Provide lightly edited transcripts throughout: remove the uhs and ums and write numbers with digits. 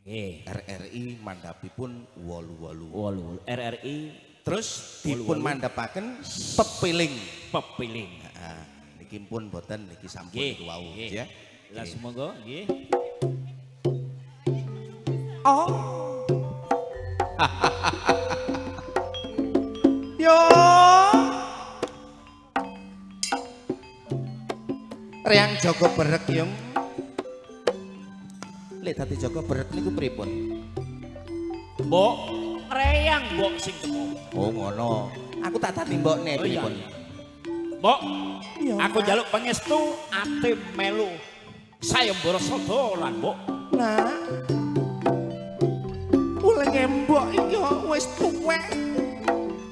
Nggih. RRI mandhapipun 88. 88 RRI terus dipun mandhapaken pepiling. Pepiling. Heeh. Niki pun boten niki sampun niku wau ya. Lah sumangga nggih. Oh. Yo. Reang Joko Berek yung. Lek dadi Joko Berek niku pripun? Mbok reyang mbok sing teko. Oh ngono. Aku tak dadi mbokne pripun? Mbok, aku njaluk pangestu ate melu sayembara sada lan mbok. Nah. Ulenge mbok iki wis tuwek.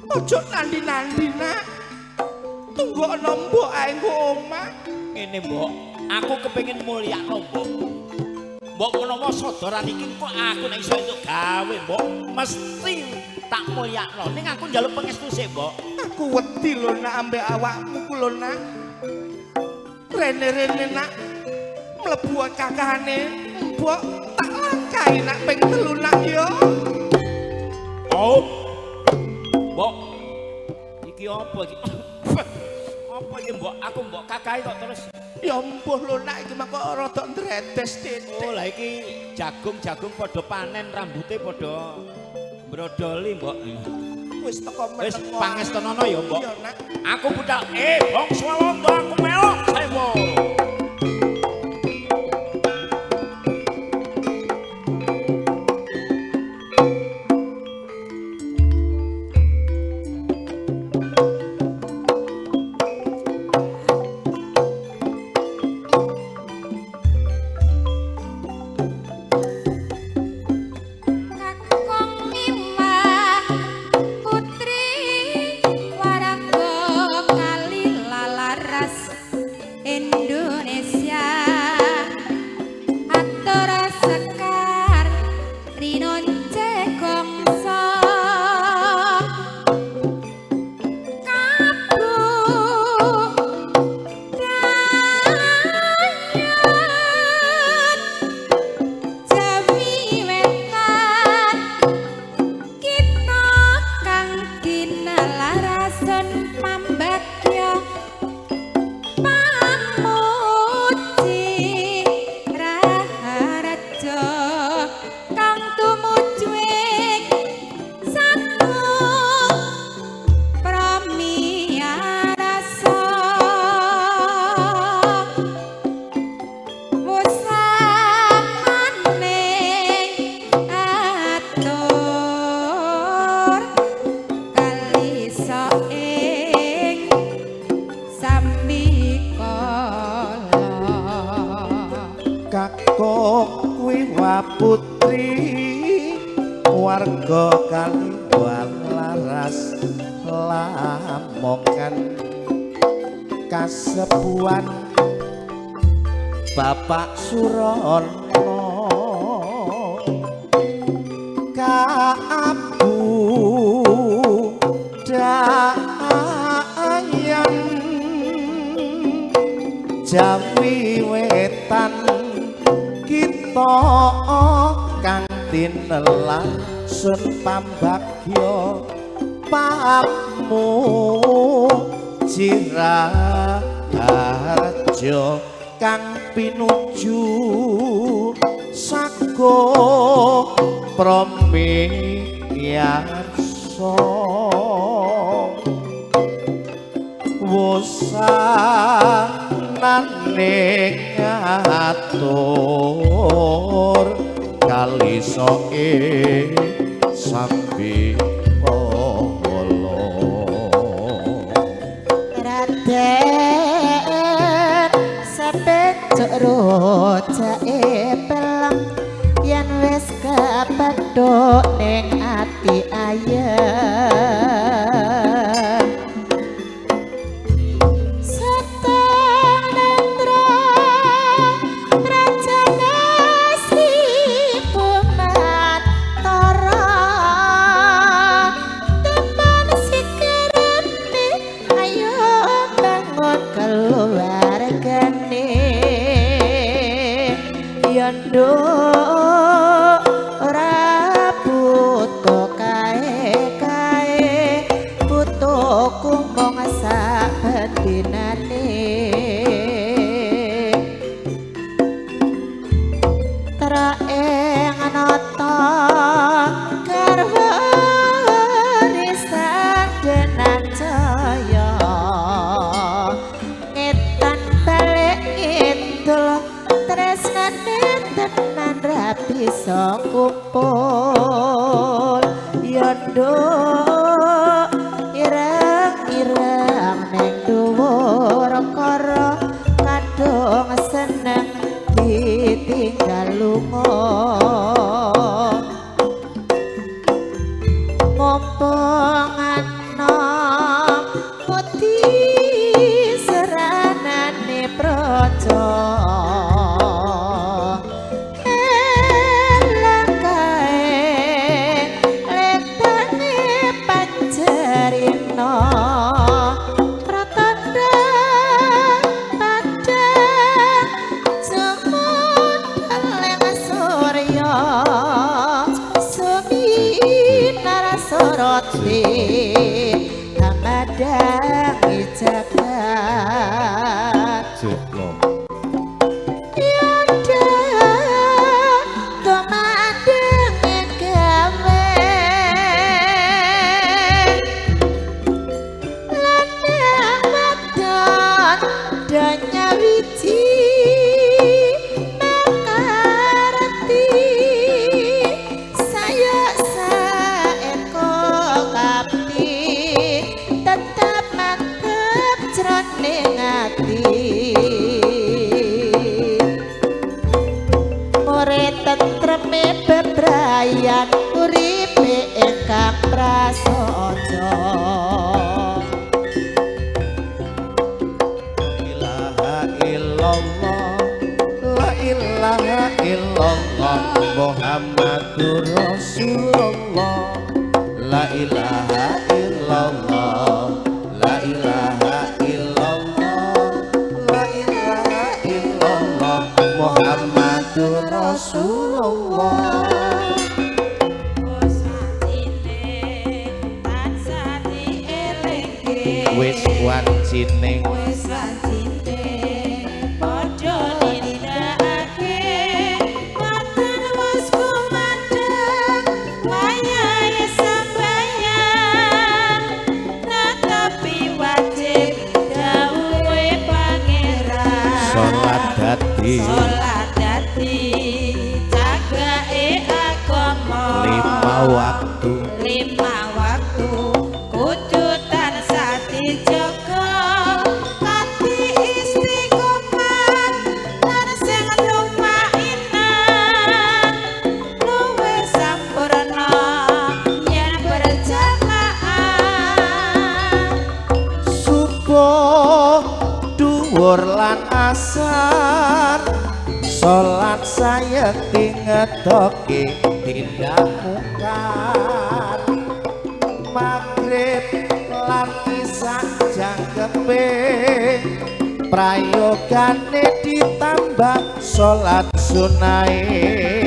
Ojo nandi-nandi nak. Tunggokno mbok ae nggo omah. Ngene mbok, aku kepengin mulyakno mbok. Mbok menawa sadaran iki kok aku nek iso entuk gawe mbok mesti tak mulyakno. Ning aku njaluk pangestu sik mbok. Aku wedi lho nak ambek awakmu ku lho nak. Rene-rene nak mlebu kakahane mbok tak langkahi nak ping 3 nak yo. Oh. Mbok. Iki apa iki? Apa iki mbok? Aku mbok kakahi kok terus. Ya mbuh lho nak iki mangko rada ndredes titik. Oh lah iki jagung-jagung padha panen rambute padha mbrodoli mbok. Wis teko meneng. Wis pangestenono ya mbok. Aku budal bangsa Walanda aku melok sayembara. Bapak Surono Kaabu Dayan Jawi Wetan kita kang tinelah sun pambagya pamu Jiraharjo kang pinuju sago promiyarsa wusanane ngatur kalisoke sambi kala. Raden sepecuk rojake pelem yen wis kepethuk ning ati ayem. Seteng nendra rajana Sri Pumantara tepan sikirane ayo bangun keluargane. Yondo iso kumpul ya nduk ireng-ireng ning dhuwur kara kadung seneng ditinggal lunga mumpung anom putih seranane praja elang kae letane panjerino pratandha padhang jemundhel surya suminar soroti amadhangi jagat Yanda tumadenge gawe lanang wadon do nyawiji makarti saya saeko kapti tetep mantep jroning ati More tentreme bebrayan uripe ingkang prasaja. Ilaha illallah, la ilaha illallah, Muhammadur Rasulullah. La ilaha illallah, la ilaha illallah, la ilaha illallah, Muhammadur Rasulullah. Wis wancine Wis wancine padha nindakake boten wis kumandhang wayahe sampeyan netepi wajib dawuhe pangeran salat dadi salat dadi cagake agama lima waktu lima waktu kudu tansah dijaga kanthi istiqomah lan sing rumainah luwih sampurna yen berjamaah subuh dhuwur lan asar salat sayekti ngetoke tindak mungkar magrib lan isya jangkepe prayogane ditambah salat sunahe.